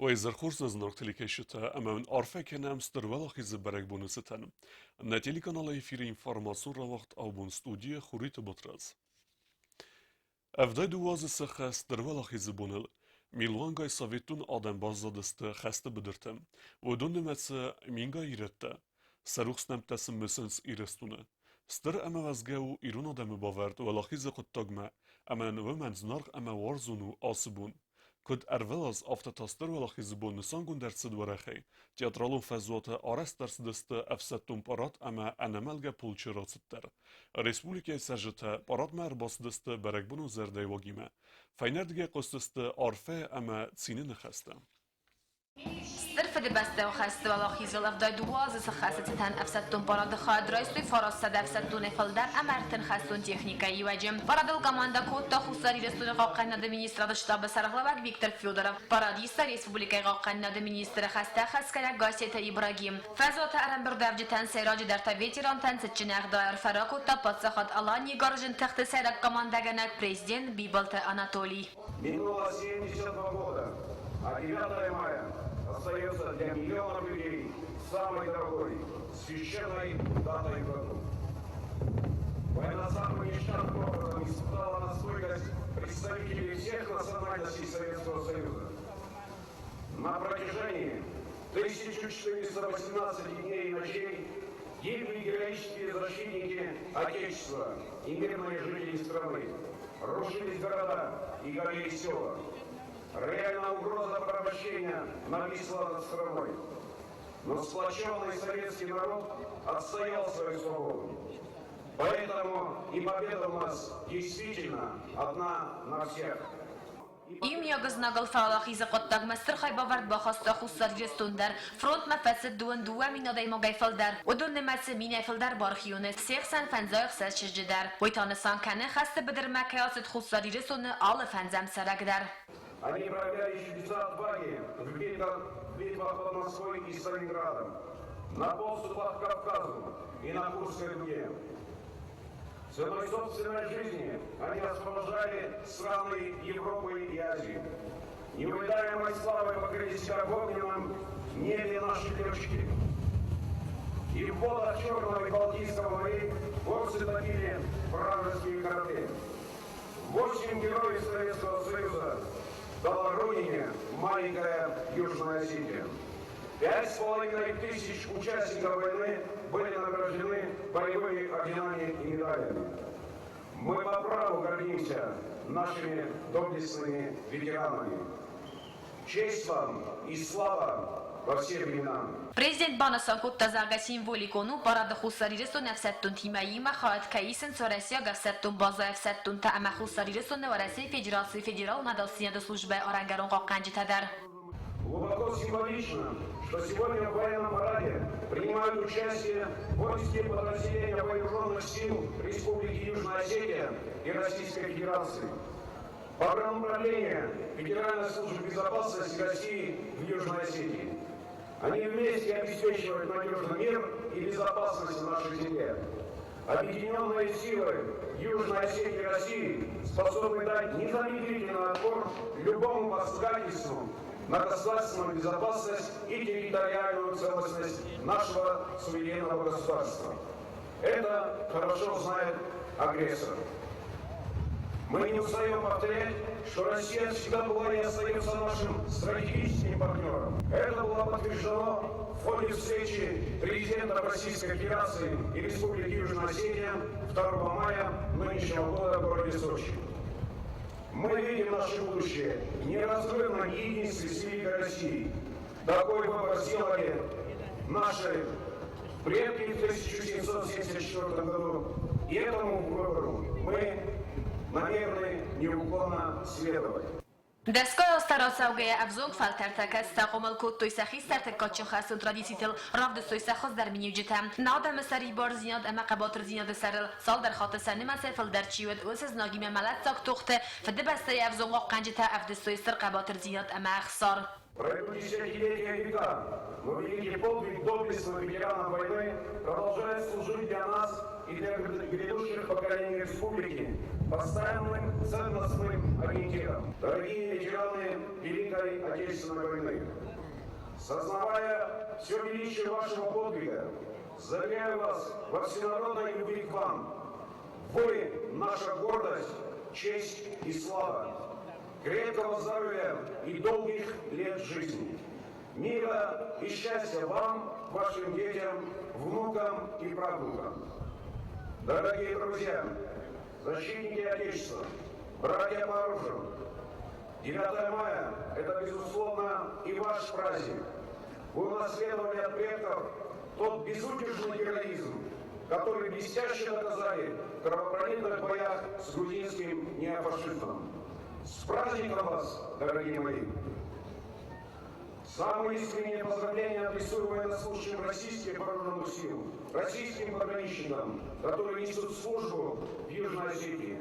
Уӕ изӕрхорз нӕ зынаргъ телекӕсджытӕ ӕмӕ уын арфӕ кӕнӕм Стыр Уӕлахизы бӕрӕгбоны цытӕн. Нӕ телеканалы эфиры информацион рауагъд абон студийы Хуриты Батрадз. 72 азы сӕ Стыр Уӕлахизы боныл милуангай советон адӕм баззадысты хӕсты быдырты. Уыдон нымӕцы мингай ирӕттӕ. Сӕ рухс нӕмттӕ сын мысынц Ирыстоны. Стыр ӕмӕ уӕзгӕ у ирон адӕмы бавӕрд Уӕлахизы хъуыддагмӕ, ӕмӕ нын уымӕн зынаргъ ӕмӕ уарзон у ацы бон. Куыд ӕрвылаз, афтӕ та Стыр Уӕлахизы бон нысангонд ӕрцыд уӕрӕхӕй. Театралон фӕзуаты арӕзт ӕрцыдысты ӕфсӕддон парад ӕмӕ ӕнӕмӕлгӕ полчы рацыд дӕр. Республикӕйы цӕрджытӕ парадмӕ ӕрбацыдысты бӕрӕгбонон зӕрдӕйыуагимӕ. Фӕйнӕрдыгӕй хъуыстысты арфӕ ӕмӕ цины ныхӕстӕ. Стыр Фыдыбӕстӕйон хӕсты уӕлахизыл 72 азы сыххӕсты цытӕн ӕфсӕддон парады хайад райстой 900 ӕфсӕддонӕй фылдӕр ӕмӕ 30 хӕстон техникӕйы иуӕджы. Парадыл командӕ кодта Хуссар Ирыстоны хъахъхъӕнынады министрады штабы сӕргълӕууӕг Виктор Федоров. Парад иста республикӕйы хъахъхъӕнынады министры хӕстӕ хӕсгӕнӕг Гассеты Ибрагим. Фӕзуаты ӕрӕмбырдуӕвджытӕн сӕйраджыдӕр та ветерантӕн цытджын ӕгъдау арфӕ ракодта паддзахад Аланийы гарзджын тыхты сӕйраг командӕгӕнӕг президент Бибылты Анатолий. Минуло 72 года, а 9 мая остается для миллионов людей самой дорогой, священной датой в году. Война самым несчастным образом испытала на стойкость представителей всех национальностей Советского Союза. На протяжении 1418 дней и ночей гибли героические защитники Отечества и мирные жители страны. Рушились города и горели села. Реальная угроза порабощения нависла над страной. Но сплоченный советский народ отстоял свою свободу. Поэтому и победа у нас действительно одна на всех. Иумиаг знагыл фӕуӕлахизы хъуыддагмӕ стыр хайбавӕрд бахаста Хуссар Ирыстон дӕр. Фронтмӕ фӕцыд 22 000 адӕймагӕй фылдӕр. Уыдон нымӕцы минӕй фылдӕр бархионы, се хсӕн фӕндзай ӕхсӕз чызджы дӕр. Уый та нысан кӕны, хӕсты быдырмӕ кӕй ацыд Хуссар Ирыстоны алы фӕндзӕм цӕрӕг дӕр. Они проявляли чудеса отваги в битвах, битвах под Москвой и Сталинградом, на подступах к Кавказу и на Курской дуге. Ценой собственной жизни они освобождали страны Европы и Азии. Неувидаемой славой покрыли себя в огненном небе наши летчики. И в водах Черного и Балтийского морей горцы топили вражеские корабли. Восемь героев Советского Союза дала Родине маленькая Южная Осетия. 5500 участников войны были награждены боевыми орденами и медалями. Мы по праву гордимся нашими доблестными ветеранами. Честь вам и слава во все времена! Президент банысан кодта, зӕгъгӕ, символикон у, парады Хуссар Ирыстоны ӕфсӕддонтимӕ иумӕ хайад кӕй исынц уӕрӕсейаг ӕфсӕддон базӕйы ӕфсӕддонтӕ ӕмӕ Хуссар Ирыстоны Уӕрӕсейы Федерацийы Федералон ӕдасдзинады службӕйы арӕнгӕрон хъахъхъӕнджытӕ дӕр. Глубоко символично, что сегодня в военном параде принимают участие воинские подразделения вооруженных сил Республики Южная Осетия и Российской Федерации. Погрануправление Федеральной службы безопасности России в Южной Осетии. Они вместе обеспечивают надежный мир и безопасность на нашей земле. Объединенные силы Южной Осетии и России способны дать незамедлительный отпор любому посягательству на государственную безопасность и территориальную целостность нашего суверенного государства. Это хорошо знает агрессор. Мы не устаем повторять, что Россия всегда была и остается нашим стратегическим партнером. Это было подтверждено в ходе встречи президента Российской Федерации и Республики Южная Осетия 2 мая нынешнего года в городе Сочи. Мы видим наше будущее в неразрывном единстве с Великой Россией. Такой выбор сделали наши предки в 1774 году. И этому выбору мы намерены неуклонно следовать. Дӕсгай азтӕ рацӕугӕйӕ ӕвзонг фӕлтӕртӕ кӕцытӕ хъомыл кодтой сӕ хистӕрты кадджын хӕстон традицитыл, равдыстой сӕ хуыздӕр миниуджытӕ. Нӕ адӕмы сӕрибардзинад ӕмӕ хъӕбатырдзинады сӕрыл цалдӕр хатты сӕ нымӕцӕй фылдӕр чи уыд, уыцы знагимӕ мӕлӕтдзаг тохты Фыдыбӕстӕйы ӕвзонг хъахъхъӕнджытӕ ӕвдыстой стыр хъӕбатырдзинад ӕмӕ ӕхсар. Пройдут десятилетия и века, но великий подвиг доблестного ветерана войны продолжает служить для нас и для грядущих поколений республики постоянным ценностным ориентиром. Дорогие ветераны Великой Отечественной войны, сознавая все величие вашего подвига, заверяю вас во всенародной любви к вам. Вы – наша гордость, честь и слава. Крепкого здоровья и долгих лет жизни. Мира и счастья вам, вашим детям, внукам и правнукам. Дорогие друзья, защитники Отечества, братья по оружию, 9 мая – это, безусловно, и ваш праздник. Вы унаследовали от предков тот безудержный героизм, который блестяще доказали в кровопролитных боях с грузинским неофашизмом. С праздником вас, дорогие мои! Самые искренние поздравления адресую военнослужащим российских вооруженных сил, российским пограничникам, которые несут службу в Южной Осетии.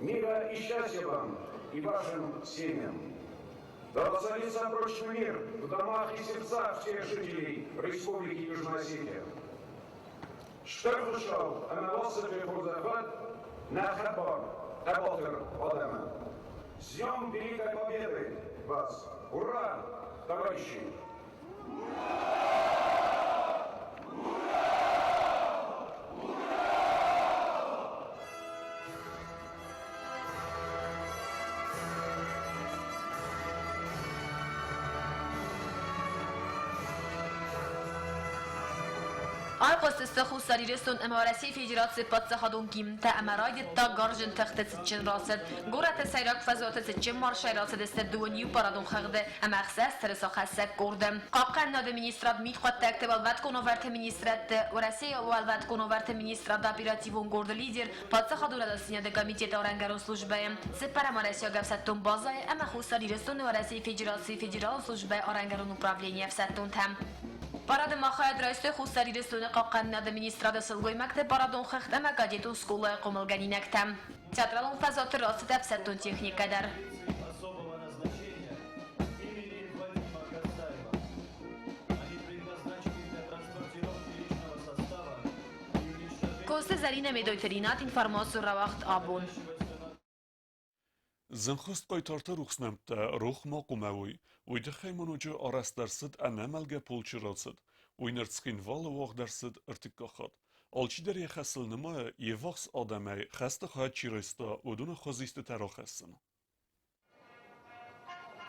Мира и счастья вам и вашим семьям! Да воцарится прочный мир в домах и сердцах всех жителей Республики Южная Осетия. Стыр Хуыцау ӕмӕ Уастырджийы хорзӕх уӕд нӕ хӕдбар, хъӕбатыр адӕмы. С Днем Великой Победы вас! Ура, товарищи! Айхъуыстысты Хуссар Ирыстон ӕмӕ Уӕрӕсейы Федерацийы паддзахадон гимнтӕ ӕмӕ райдыдта гарзджын тыхты цытджын рацыд. Горӕты сӕйраг фӕзуаты цытджын маршӕй рацыдысты дыууын иу парадон хыгъды ӕмӕ ӕхсӕз тырысахӕссӕг къорды. Хъахъхъӕнынады министрад мидхъуыддӕгты уӕлвӕткон уавӕрты министрӕдты, Уӕрӕсейы уӕлвӕткон уавӕрты министрады оперативон къорды лидер, Паддзахадон ӕдасдзинады комитеты арӕнгӕрон службӕйы, цыппӕрӕм уӕрӕсейаг ӕфсӕддон базӕйы ӕмӕ Хуссар Ирыстоны Уӕрӕсейы Федерацийы Федералон службӕйы арӕнгӕрон управленийы ӕфсӕддонтӕ. Парады ма хайад райстой Хуссар Ирыстоны Хъахъхъӕнынады министрады сылгоймӕгты парадон хыгъд ӕмӕ кадетон скъолайы хъомылгӕнинӕгтӕ. Театралон фӕзуаты рацыд ӕфсӕддон техникӕ дӕр. Коцты Зӕринӕ Медойты Ринат информацион рауагъд абон. Зынгхуыст хъайтарты рухс нӕмттӕ рох ма хъуамӕ уой, уый тыххӕй ма ноджы арӕзт ӕрцыд ӕнӕмӕлгӕ полчы рацыд. Уый ныр Цхинвалы уагъд ӕрцыд ӕртыккаг хатт. Алчидӕр йӕ хӕсыл нымайы, йе ввахс адӕмӕй хӕсты хайад чи райста, уыдоны хуызистытӕ рахӕссын.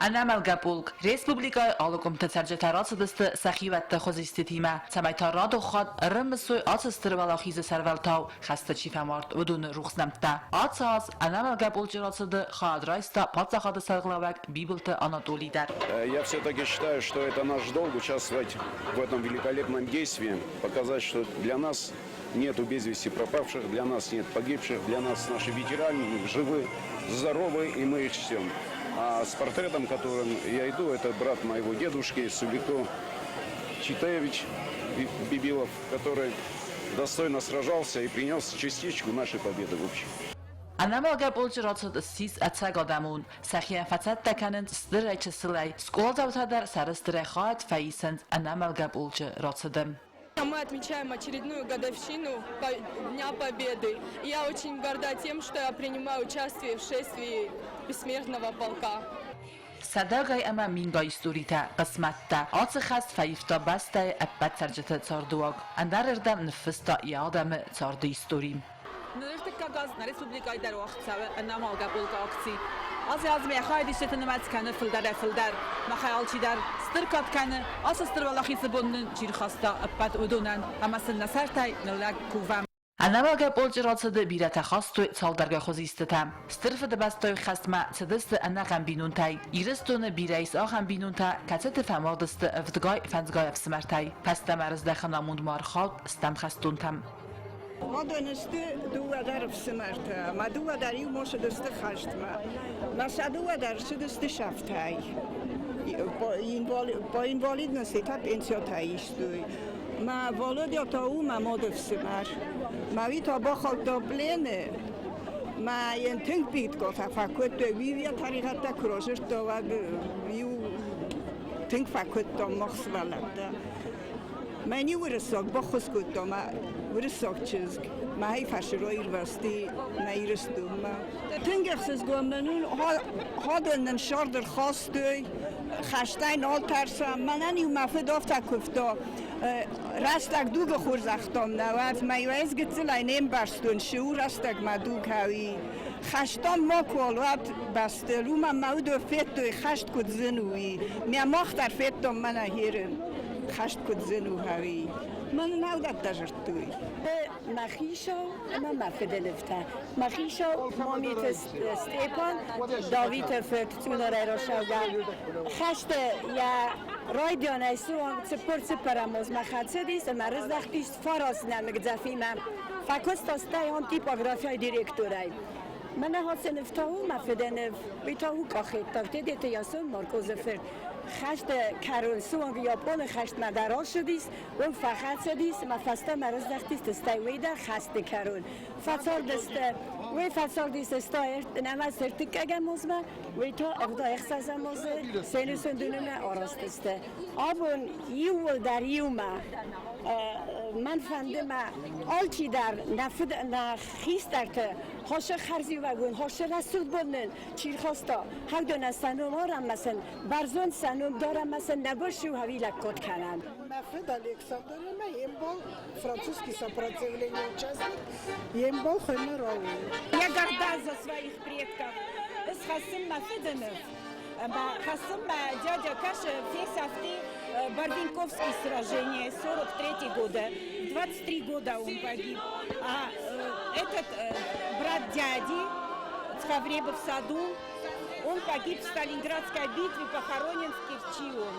Ӕнӕмӕлгӕ полк республикӕйы алы къуымты цӕрджытӕ рацыдысты сӕ хиуӕтты хуызистытимӕ, цӕмӕй та радон хатт ӕрымысой ацы стыр уӕлахизы сӕрвӕлтау хӕсты чи фӕмард, уыдоны рухс нӕмттӕ. Ацы аз ӕнӕмӕлгӕ полчъы рацыды хайад райста паддзахады сӕргълӕууӕг Бибылты Анатолий дӕр. Я все-таки считаю, что это наш долг участвовать в этом великолепном действии, показать, что для нас нету без вести пропавших, для нас нет погибших, для нас наши ветераны живы, здоровы, и мы их чтем. А с портретом, которым я иду, это брат моего дедушки Субико Читаевич Бибилов, который достойно сражался и принес частичку нашей победы в общем. Ӕнӕмӕлгӕ полчъы рацыд ссис ӕцӕг адӕмон. Сӕхийӕн фӕцӕттӕ кӕнынц стырӕй-чысылӕй, скъоладзаутӕ дӕр сӕрыстырӕй хайад фӕисынц ӕнӕмӕлгӕ полчъы рацыды. Мы отмечаем очередную годовщину Дня Победы. Я очень горда тем, что я принимаю участие в шествии Бессмертного полка. Сӕдӕгай ӕмӕ мингай историтӕ, хъысмӕттӕ. Ацы хӕст фӕивта бӕстӕйы ӕппӕт цӕрджыты цардыуаг, ӕндӕрырдӕм ныффыста йӕ адӕмы царды истори. Ныртыккаг аз нӕ республикӕйы дӕр уагъд цӕуы ӕнӕмӕлгӕ полкы акци. Ацы азмӕ хайадисджыты нымӕц кӕны фылдӕрӕй-фылдӕр. Махӕй алчидӕр стыр кад кӕны, ацы стыр уӕлахизы бон нын чи рхаста, ӕппӕт уыдонӕн ӕмӕ сын нӕ сӕртӕй ныллӕг кувӕм. Ӕнӕмӕлгӕ полчъы рацыды бирӕтӕ хастой цалдӕргай хуызистытӕ. Стыр Фыдыбӕстӕйы хӕстмӕ цыдысты ӕнӕхъӕн бинонтӕй. Ирыстоны бирӕ ис ахӕм бинонтӕ, кӕцыты фӕмардысты ӕвдгай, фӕндзгай ӕфсымӕртӕй. Фӕстӕмӕ рыздӕхын амонд ма ӕрхауд стӕм хӕстонтӕм. Уыдон сты дыууӕ дӕр ӕфсымӕртӕ ӕмӕ дыууӕ дӕр иумӕ цыдысты хӕстмӕ. Мӕ сӕ дыууӕ дӕр цыдысты сӕфтӕй. По инвалидности та пенсиотӕ истой. Мӕ Володя та у мӕ мады ӕфсымӕр. Мӕ уый та бахаудта плены. Мӕ йын тынг бирӕ фӕкодтой. Уый йӕ тӕригъӕдтӕ куы разырдта, уӕд иу Тынг фӕкодтам мах сывӕллӕттӕ. Мӕн-иу уырыссаг баххуыс кодта мӕ уырыссаг чызг. Мӕхи фӕрсы раирвӕзти нӕ Ирыстонмӕ. Тынг ӕхсызгон мын у, хадон нын сӕрд ӕрхастой, хӕстӕй нал тӕрсӕм. Мӕнӕн-иу мӕ фыд афтӕ куывта, рӕстӕг дугы хорзӕхтӕм нӕ уӕд мӕ-иу ӕз гыццылӕй не мбӕрстон, цы у рӕстӕгмӕ дуг ӕви. Хӕстон макуал уӕд бӕстыл, уымӕн мӕ уыдон федтой, хӕст куыд зын у, уый. Мӕ мах дӕр федтон мӕнӕ херын, хӕст куыд зын у, ӕви. Мӕн наудӕттӕ зыдтой. Мӕ хицау ӕмӕ мӕ фыдӕлӕвтӕ. Мӕ хицау Мамиты Стъепан, Давиты фырт Цъунарӕй рацӕугӕ. Хӕсты йӕ райдианӕй суанг 44-ӕм азмӕ хӕцыдис ӕмӕ рыздӕхтис фараст нӕмыгдзӕфимӕ. Фӕкуыста стӕй ам типографияйы директорӕй. Мӕнӕ ацы ныв та у мӕ фыдӕныв, уый та у къахеттаг Тедеты Ясон Маркозы фырт. Хӕсты кӕрон суанг Японы хӕстмӕ дӕр ацыдис, уым фӕхӕцыдис ӕмӕ фӕстӕмӕ рыздӕхтис стӕй уый дӕр хӕсты кӕрон. Фӕцардысты, уый фӕцардис ӕмӕ ӕртыккӕгӕм азмӕ, уый та 76-ӕм азы сӕнусон дунемӕ араст сты. Абон иууылдӕр иумӕ мӕн фӕнды мӕ алчидӕр нӕ фыд нӕ хистӕрты хосы хӕрзиуӕгон, хосы рӕсугъд бон нын чи рхаста, хӕвдонӕн сӕ ном арӕм ӕмӕ сын бӕрзонд сӕ ном дарӕм ӕмӕ сын нӕ бон цы у, ӕви лӕггад кӕнӕм. Мӕ фыд Александр ӕмӕ йе мбал французский сопротивление участник, йе мбал хуыйны Рауль. Я горда за своих предков. Схӕссын мӕ фыды ныв. Хӕссын мӕ дядя Каша фесӕфти Барвинковский сражение 43 года. 23 года он погиб. А этот брат дяди Цхавребов саду, он погиб в Сталинградской битве, похоронен в Керчи он.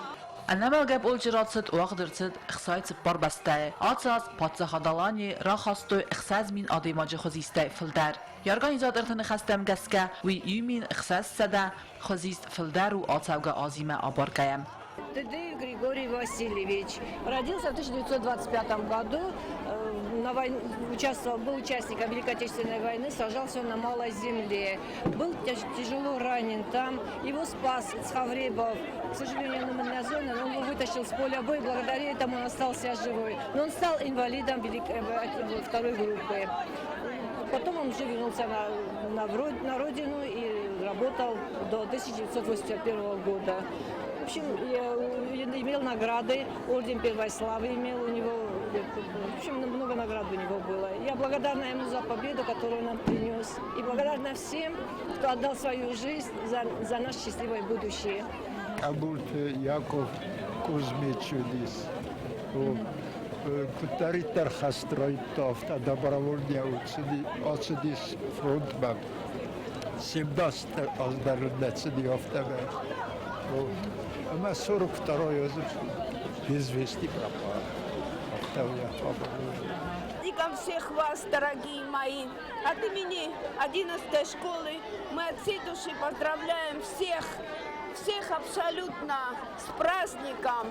Ӕнӕмӕлгӕ полчъы рацыд уагъд ӕрцыд 64 бӕстӕйы. Ацы аз паддзахад Аланийы рахастой 6000 адӕймаджы хуызистӕй фылдӕр. Йӕ организаторты ныхӕстӕм гӕсгӕ, уый 1600 хуызист фылдӕр у ацӕугӕ азимӕ абаргӕйӕ. Тедеев Григорий Васильевич родился в 1925 году, на войну, участвовал, был участником Великой Отечественной войны, сражался на Малой Земле. Был тяжело ранен там, его спас Цхавребов. К сожалению, он умер зоне, но он его вытащил с поля боя, благодаря этому он остался живой. Но он стал инвалидом великой, второй группы. Потом он уже вернулся на родину и работал до 1981 года. В общем, я имел награды, орден первой славы имел у него, в общем, много наград у него было. Я благодарна ему за победу, которую он нам принес, и благодарна всем, кто отдал свою жизнь за наше счастливое будущее. Къӕбулты Яков Кузьмич уыдис. Куыддӕриддӕр хӕст райдыдта, афтӕ добровольно ацыдис фронтмӕ. 17 аз дӕр ын нӕ цыди, афтӕмӕй. Ӕмӕ 42 азы без вести пропал. Афтӕ йӕ хабар. Праздником всех вас, дорогие мои! От имени 11 школы мы от всей души поздравляем всех, всех абсолютно с праздником.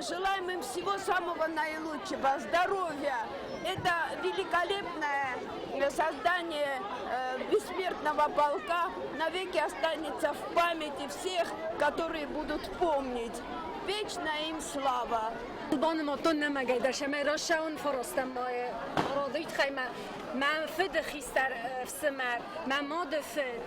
Желаем им всего самого наилучшего, здоровья. Это великолепное создание бессмертного полка навеки останется в памяти всех, которые будут помнить. Вечная им слава! Банымадтон нӕмӕгӕй дӕсӕмӕй рацӕуын фӕрӕзтӕм радыйт хаймӕ. Мӕ фыды хистӕр ӕфсымӕр, мӕ мады фыд,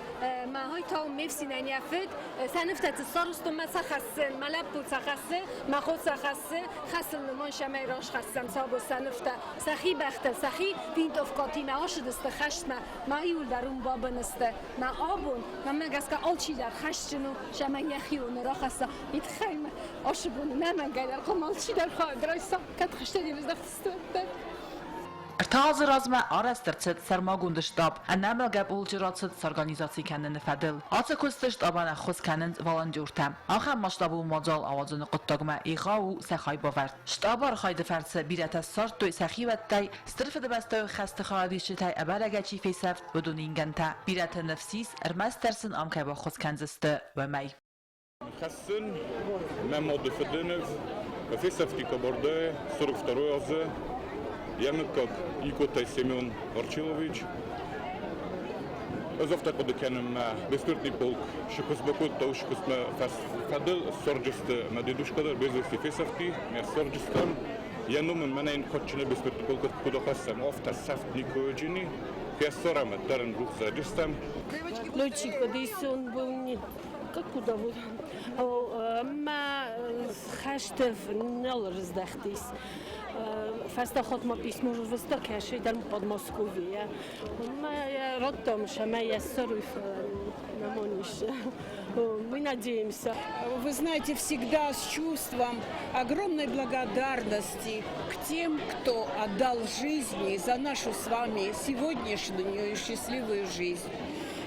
мӕ хой ме фсинӕн йӕ фыд, сӕ нывтӕ цы сарӕзтон, мӕ сӕ хӕссын, мӕ лӕппу сӕ хӕссы, мӕ хо сӕ хӕссы, хӕссын нымон сӕмӕй расхӕссӕм сабо сӕ нывтӕ. Сӕхи бӕхтӕ, сӕхи винтовкатимӕ ацыдысты хӕстмӕ, мӕ иуылдӕр уым бабын сты. Мӕ абон, мӕнмӕ гӕсгӕ, алчидӕр хӕсджын у, цӕмӕй йӕхионы рахӕсса. Уый тыххӕй мӕ ацы бон ӕнӕмӕнгӕйдӕр хъуамӕ алчидӕр хайад райса, кӕд хӕстӕй не рыздӕхтысты, уӕддӕр. Ӕртӕ азы размӕ арӕзт ӕрцыд сӕрмагонд штаб ӕнӕмӕлгӕ полчъы рацыд сорганизаци кӕныны фӕдыл. Ацы куысты штабӕн ӕххуыс кӕнынц волонтертӕ. Ахӕм масштабон мадзал ауадзыны хъуыддагмӕ егъау у сӕ хайбавӕрд. Штабы архайды фӕрцы бирӕтӕ ссардтой сӕ хиуӕттӕй, Стыр Фыдыбӕстӕйы хӕсты хайадисджытӕй ӕбӕрӕгӕй чи фесӕфт, уыдоны ингӕнтӕ. Бирӕты ныфс ис, ӕрмӕстдӕр сын ам кӕй баххуыс кӕндзысты, уымӕй. Хӕссын мӕ мады фыдыныв фесӕфти Кабардайы 42 азы йӕ мыггаг Икотай Семен Арчилович. Ӕз афтӕ хъуыды кӕнын, мӕ бессмертный полк шы куыст бакодта, уыцы куыстмӕ фӕдыл ссорджысты мӕ дедушка дӕр безвести фесӕфти, ме ссорджыстӕм. Йӕ ном ын мӕнӕ йын кадджыны бессмертный полк куыд ахӕссӕм, афтӕ сӕфт никуы Фессорӕм дӕр ын рухсаджыстӕм. Летчик он был не как куда вот. Мӕ хӕсты нал раздӕхтис. Фӕстаг хатт ма письмо рвыста кӕсӕйдӕр Подмосковье. Мӕ радтам сӕмӕ йӕ сӕры намонис. Мы надеемся. Вы знаете, всегда с чувством огромной благодарности к тем, кто отдал жизни за нашу с вами сегодняшнюю счастливую жизнь.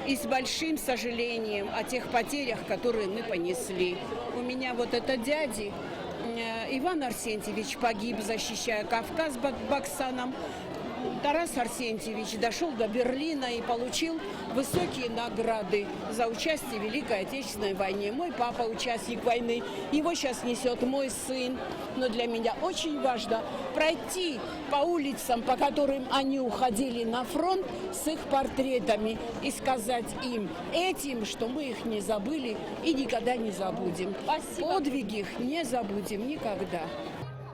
И с большим сожалением о тех потерях, которые мы понесли. У меня вот это дяди, Иван Арсентьевич погиб, защищая Кавказ Баксаном. Тарас Арсентьевич дошел до Берлина и получил высокие награды за участие в Великой Отечественной войне. Мой папа участник войны, его сейчас несет мой сын. Но для меня очень важно пройти по улицам, по которым они уходили на фронт, с их портретами и сказать им, этим, что мы их не забыли и никогда не забудем. Спасибо. Подвиги их не забудем никогда.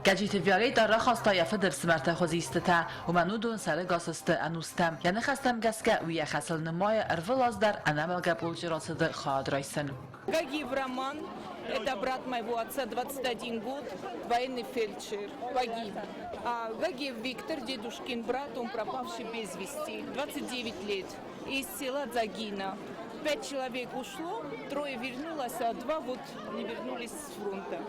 Гӕджиты Виолетта рахаста йӕ фыды фсымӕрты хуызистытӕ, уымӕн уыдон сӕрӕгас сты ӕнустӕм. Йӕ ныхӕстӕм гӕсгӕ уый йӕ хӕсыл нымайы ӕрвылаз дӕр ӕнӕмӕлгӕ полчъы рацыды хайад райсын. Гагиев Роман, это брат моего отца, 21 год, военный фельдшер, погиб. А Гагиев Виктор, дедушкин брат, он пропавший без вести, 29 лет, из села Дзагина. Пять человек ушло, трое вернулось, а два вот не вернулись с фронта.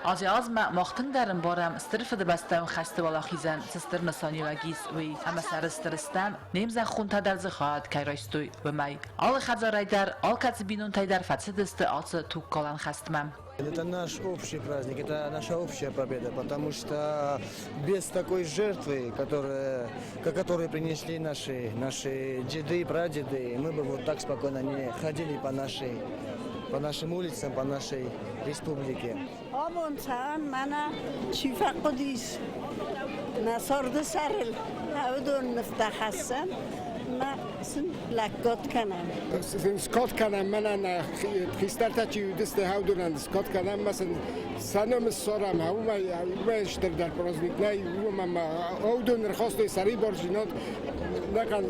Азӕй-азмӕ мах тынгдӕр ӕмбарӕм Стыр Фыдыбӕстӕйон хӕсты уӕлахизӕн цы стыр нысаниуӕг ис, уый, ӕмӕ сӕрыстыр стӕм, не мзӕххонтӕ дӕр дзы хайад кӕй райстой, уымӕй. Алы хӕдзарӕй дӕр, алкӕцы бинонтӕй дӕр фӕцыдысты ацы тугкалӕн хӕстмӕ. Это наш общий праздник, это наша общая победа, потому что без такой жертвы, которые, которые принесли наши деды, прадеды, мы бы вот так спокойно не ходили по нашим улицам, по нашей республике. Абон цӕуӕм мӕнӕ чи фӕхъуыдис нӕ царды сӕрыл, уыдон нывтӕ хӕссӕм ӕмӕ сын лӕггад кӕнӕм. Скад кӕнӕм мӕнӕ нӕ хистӕртӕ чи уыдысты, уыдонӕн скад кӕнӕм ӕмӕ сын сӕ ном ссарӕм. Уымӕй стырдӕр праздник нӕй, уымӕн ӕмӕ уыдон ӕрхастой сӕрибардзинад нӕхъӕн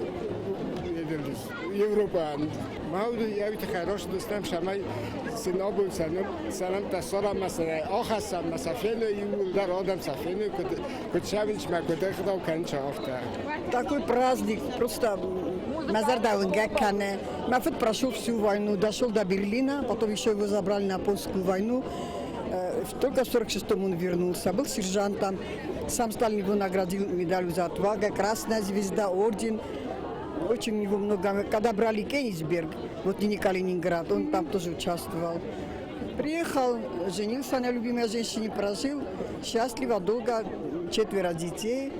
Европӕйӕн. Мах уый тыххӕй рацыдыстӕм, цӕмӕй сын абон сӕ нӕмттӕ ссарӕм ӕмӕ сӕ ахӕссӕм ӕмӕ сӕ феной иууылдӕр адӕм сӕ феной, куыд цӕуынц мӕ куыд ӕгъдау кӕнынц, афтӕ. Такой праздник просто мӕ зӕрдӕ уынгӕг кӕны. Мӕ фыд прошел всю войну, дошел до Берлина, потом еще его забрали на польскую войну. Только в 46-м он вернулся, был сержантом. Сам Сталин его наградил медалью за отвагу, Красная звезда, орден. Очень у него много. Когда брали Кенигсберг, вот не Калининград, он там тоже участвовал. Приехал, женился на любимой женщине, прожил счастливо, долго, четверо детей.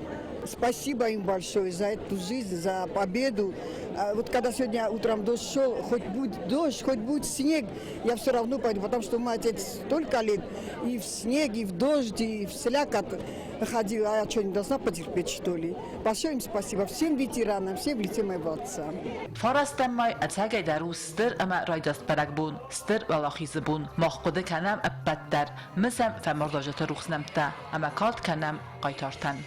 Спасибо им большое за эту жизнь, за победу. А вот когда сегодня утром дождь шел, хоть будет дождь, хоть будет снег, я все равно пойду, потому что мой отец столько лет и в снег, и в дождь, и в слякоть ходил. А я что, не должна потерпеть, что ли? Большое им спасибо всем ветеранам, всем в лице моего отца. Фарӕстӕм май ӕцӕгӕйдӕр у стыр ӕмӕ райдзаст бӕрӕгбон, стыр уӕлахизы бон. Мах хъуыды кӕнӕм ӕппӕт дӕр, мысӕм фӕмардуӕзджыты рухс нӕмттӕ ӕмӕ кад кӕнӕм хъайтартӕн.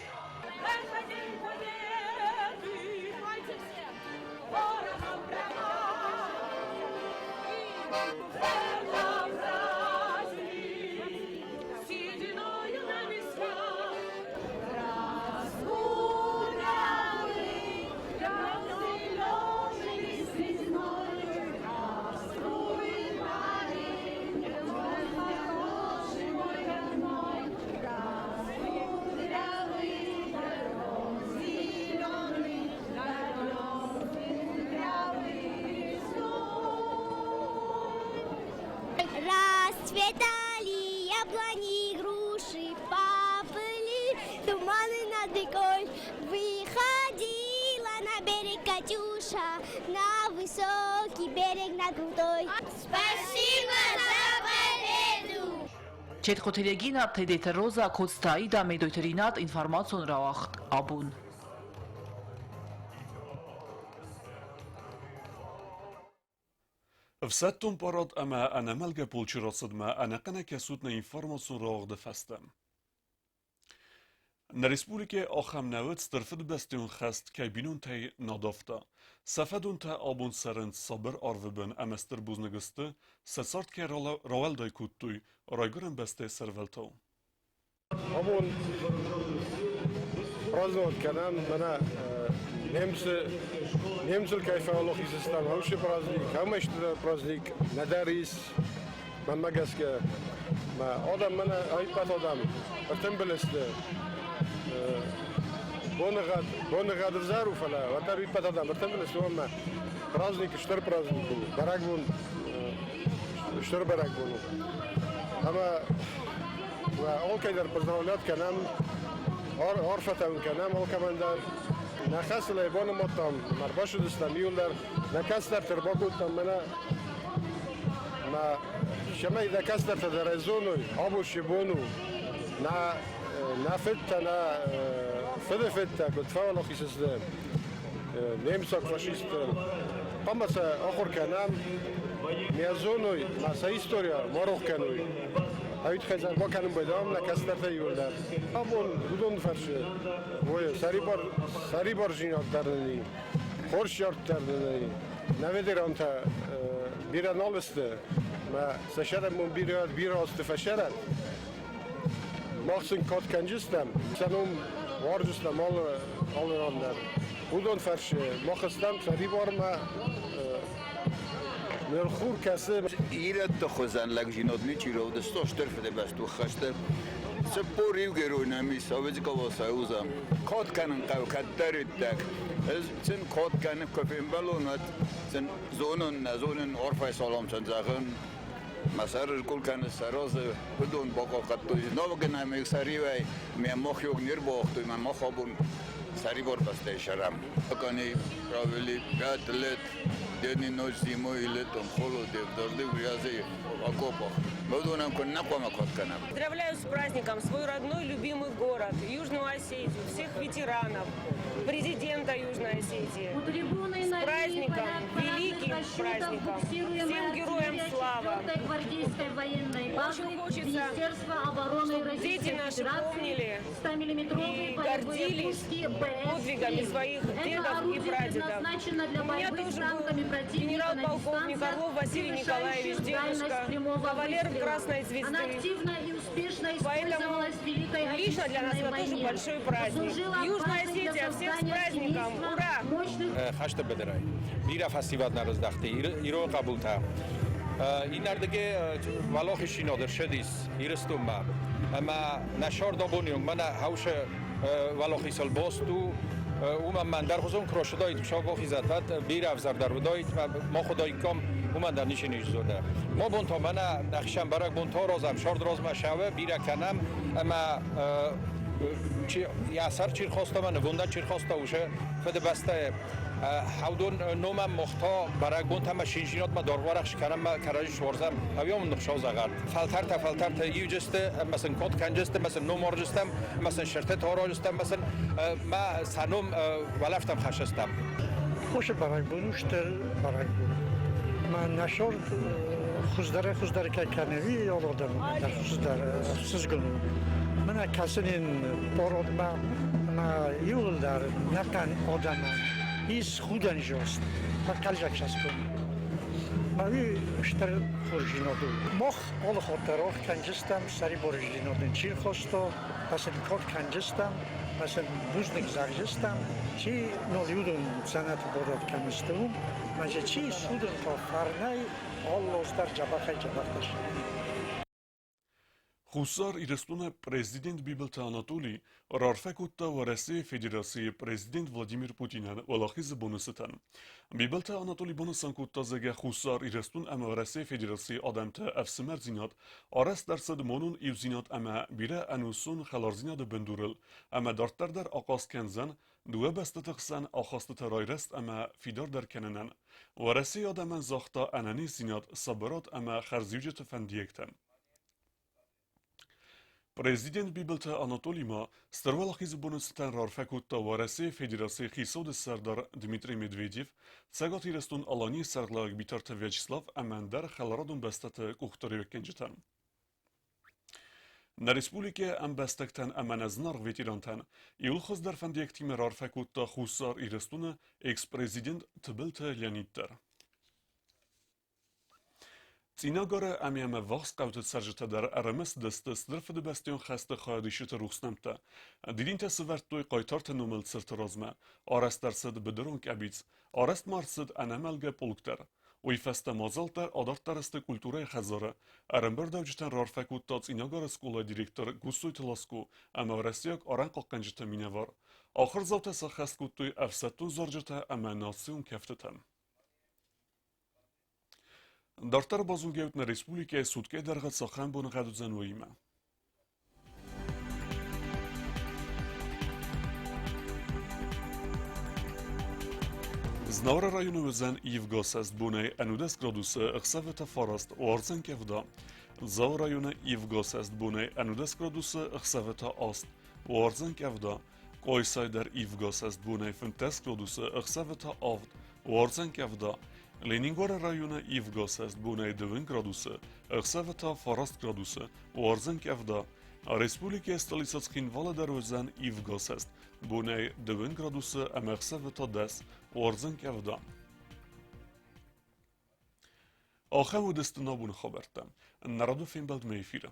Расцветали яблони и груши, поплыли туманы над рекой. Выходила на берег Катюша, на высокий берег, на крутой. Спасибо за победу! Четхъуты Регина, Тедеты Роза, Коцты Аида, Медойты Ринат, информацион рауагъд абон. Ӕфсӕддон парад ӕмӕ ӕнӕмӕлгӕ полчы рацыдмӕ ӕнӕхъӕнӕй кӕсут нӕ информацион рауагъды фӕстӕ. Нӕ республикӕйы ахӕм нӕ уыд Стыр Фыдыбӕстӕйон хӕст кӕй бинонтӕй нӕ давта. Сӕ фӕдонтӕ абон цӕрынц сабыр арвы бын ӕмӕ стыр бузныг сты, сӕ цард кӕй рауӕлдай кодтой Райгуырӕн бӕстӕйы сӕрвӕлтау. Абон праздновать кӕнӕм мӕнӕ немцы немцыл кӕй фӕуӕлахиз стӕм, уыцы праздник, ӕмӕ праздник нӕдӕр ис, мӕнмӕ гӕсгӕ. Мӕ адӕм мӕнӕ ӕппӕт адӕм ӕртымбыл сты. Боныгъӕд, боныгъӕд ӕвзӕр у, фӕлӕ уӕддӕр ӕппӕт адӕм ӕртымбыл сты, уымӕ праздник стыр праздник у, бӕрӕгбон стыр бӕрӕгбон у. Ӕмӕ алкӕйдӕр поздравлять кӕнӕм, арфӕтӕ уын кӕнӕм алкӕмӕн дӕр. Нӕ хӕсылӕй банымадтам, ӕрбацыдыстӕм иуылдӕр, нӕ кӕстӕрты ӕрбакодтам мӕнӕ мӕ цӕмӕй нӕ кӕстӕртӕ дӕр зоной, абон цы бон у, нӕ нӕ фыдтӕ, нӕ фыды фыдтӕ куыд фӕуӕлахиз сты немыцаг фашистты. Хъуамӕ сӕ ахуыр кӕнӕм, ме зоной, ма сӕ история ма рох кӕной. Ӕви хӕдзар бакӕнын байдам нӕ кӕстӕртӕ иуылдӕр. Абон уыдон фӕрсы, ой, сӕрибар, сӕрибардзинад дӕр нын и, хорз цард дӕр нын и. Нӕ ветерантӕ бирӕ нал сты, мӕ сӕ сӕрӕнбон бирӕ, бирӕ азты фӕсӕрӕд. Мах сын кад кӕнджыстӕм, сӕ ном уарзыстӕм алы, алы ран дӕр. Уыдон фӕрсы мах стӕм сӕрибармӕ ныр хур кӕсы. Ирӕтты хуызӕн лӕгдзинад ничи равдыста Стыр Фыдыбӕстон хӕсты. 40 иугӕрон ӕм ис Советского Союза. Кад кӕнын хъӕуы кӕддӕриддӕр. Ӕз сын кад кӕнын, куы фембӕлон, уӕд сын зонын, нӕ зонын, арфӕйы салам сын зӕгъын. Мӕ сӕр ӕркъул кӕны сӕ разы, уыдон бахъахъхъӕдтой. Новгӕнӕмӕ сӕриуӕй мӕ мах не рбауагътой, мӕ мах абон сӕрибар бӕстӕйы сӕрӕм. Они провели 5 лет день и ночь, зимой и летом, в холоде, в дожде, в грязи, в окопах. Уыдонӕн куыннӕ хъуамӕ кад кӕнӕм. Поздравляю с праздником свой родной любимый город, Южную Осетию, всех ветеранов, президента Южной Осетии. С праздником, великим праздником. Всем героям слава! Очень хочется, чтобы дети наши помнили и гордились подвигами своих дедов и прадедов. У меня тоже был генерал-полковник Орлов Василий Николаевич, дедушка, кавалер Красной Звезды. Поэтому лично для нас это тоже большой праздник. Южная Осетия, всех с праздником! Ура! Хӕсты быдырӕй. Бирӕ фӕсивӕд нӕ рыздӕхти, ирон хъӕбултӕ. Иннӕрдыгӕй уӕлахиздзинад ӕрцыдис Ирыстонмӕ. Ӕмӕ нӕ сӕрд абоны онг мӕнӕ хаусы уӕлахизыл баст у. Уымӕн мӕ ӕндӕрхуызон куы рацыдаид, куы сӕ уӕд бирӕ ӕвзӕрдӕр уыдаид, мах уыдаиккам, уымӕн дӕр ничи низ зоны. Ма бон та мӕнӕ ӕхсӕн бӕрӕгбон та аразӕм, сӕрд размӕ сӕуы, бирӕ кӕнӕм ӕмӕ йӕ сӕр чи рхаста, мӕ нывондӕн чи рхаста, уыцы Фыдыбӕстӕйы хӕвдон номӕн мах та бӕрӕгбонтӕ ӕмӕ шинжинадмӕ даргъуӕрӕх скӕнӕм ӕмӕ кӕрӕдзи суарзӕм, ӕви ныхсау зӕгъӕд. Фӕлтӕртӕ фӕлтӕртӕ иуджысты ӕмӕ сын код кӕнджысты, ӕмӕ сын ном арджыстӕм, ӕмӕ сын сыртытӕ аразыстӕм, ӕмӕ сын мӕ сӕ ном уӕлӕрвтӕм хӕссыстӕм. Хосы бӕрӕгбон у стыр бӕрӕгбон. Мӕ нӕ сорт хуыздӕрӕй-хуыздӕр кӕй кӕны, уый алыгъдӕр дӕр хуыздӕр ӕхсызгон у. Мӕнӕ кӕсын ын породмӕ ӕмӕ иууылдӕр нӕхъӕн адӕмӕн ис худӕнзост, фӕхъӕлдзӕг цӕсгом. Мӕ уый стыр хорздзинад у. Мах алы хатт дӕр аргъ кӕндзыстӕм, сӕрибарздзинад нын чи рхаста, фӕсынкад кӕндзыстӕм, ӕмӕ сын бузныг зӕгъдзыстӕм, чи нал уыдон дзӕнӕты бадӕт кӕм сты, уым, ӕмӕ дзы чи ис, уыдон та фӕрнӕй алы аз дӕр дзӕбӕхӕй-дзӕбӕхдӕр. Хуссар Ирыстоны президент Бибылты Анатолий раарфӕ кодта Уӕрӕсейы Федерацийы президент Владимир Путинӕн Уӕлахизы боны цытӕн. Бибылты Анатолий банысан кодта, зӕгъгӕ, Хуссар Ирыстон ӕмӕ Уӕрӕсейы Федерацийы адӕмты ӕфсымӕрдзинад арӕзт ӕрцыд монон иудзинад ӕмӕ бирӕ ӕнусон хӕлардзинады бындурыл ӕмӕ дарддӕр дӕр ахъаз кӕндзӕн дыууӕ бӕстӕты хсӕн ахастыты райрӕзт ӕмӕ фидардӕр кӕнынӕн. Уӕрӕсейы адӕмӕн загъта ӕнӕниздзинад, сабырад ӕмӕ хӕрзиуджыты фӕндиӕгтӕ. Президент Бибылты Анатолий ма Стыр Уӕлахизы боны цытӕн раарфӕ кодта Уӕрӕсейы Федерацийы Хицауады Сӕрдар Дмитрий Медведев, Цӕгат Ирыстон-Аланийы Сӕргълӕууӕг Битарты Вячеслав ӕмӕ ӕндӕр хӕларадон бӕстӕты къухдариуӕггӕнджытӕн. Нӕ республикӕйы ӕмбӕстӕгтӕн ӕмӕ нӕ зынаргъ ветерантӕн иууыл хуыздӕр фӕндиӕгтимӕ раарфӕ кодта Хуссар Ирыстоны экс-президент Тыбылты Леонид дӕр. Цъинагары ӕмӕ йӕм ӕввахс хъӕуты цӕрджытӕ дӕр ӕрымысыдысты Стыр Фыдыбӕстӕйон хӕсты хайадисджыты рухс нӕмттӕ. Дидинтӕ сывӕрдтой хъайтарты номыл цырты размӕ. Арӕзт ӕрцыд быдырон къӕбиц, арӕзт ма ӕрцыд ӕнӕмӕлгӕ полк дӕр. Уый фӕстӕ мадзӕлттӕ адарддӕр сты культурӕйы хӕдзары. Ӕрӕмбырдӕуджытӕн раарфӕ кодта Цъинагары скъолайы директор Гуссойты Ласко ӕмӕ уӕрӕсейаг арӕнхъахъхъӕнджыты минӕвар. Ахуырдзаутӕ сӕххӕст кодтой ӕфсӕддон зарджытӕ ӕмӕ национ кӕфтытӕ. Дарддӕр базонгӕ нӕ республикӕйы суткӕйы дӕргъы цахӕм боныгъӕд уыдзӕн, уыимӕ. Знауыры районы уыдзӕн ивгӕ сӕст бонӕй 11 градусы, ӕхсӕвы та 9, уардзӕн къӕвда. Дзауы районы ивгӕ сӕст бонӕй 11 градусы, ӕхсӕвы та 8, уардзӕн къӕвда. Къойсай дӕр ивгӕ сӕст бонӕй 15 градусы, ӕхсӕвы та 7, уардзӕн къӕвда. Ленингоры районы ивгӕ сӕст бонӕй 2 градусы, ӕхсӕвы та 9 градусы, уардзӕн къӕвда. Республикӕйы столицӕ Цхинвалы дӕр уыдзӕн ивгӕ сӕст бонӕй 2 градусы ӕмӕ ӕхсӕвы та 10, уардзӕн къӕвда. Ахӕм уыдысты нӕ боны хабӕрттӕ. Нӕ радон фембӕлдмӕ эфиры.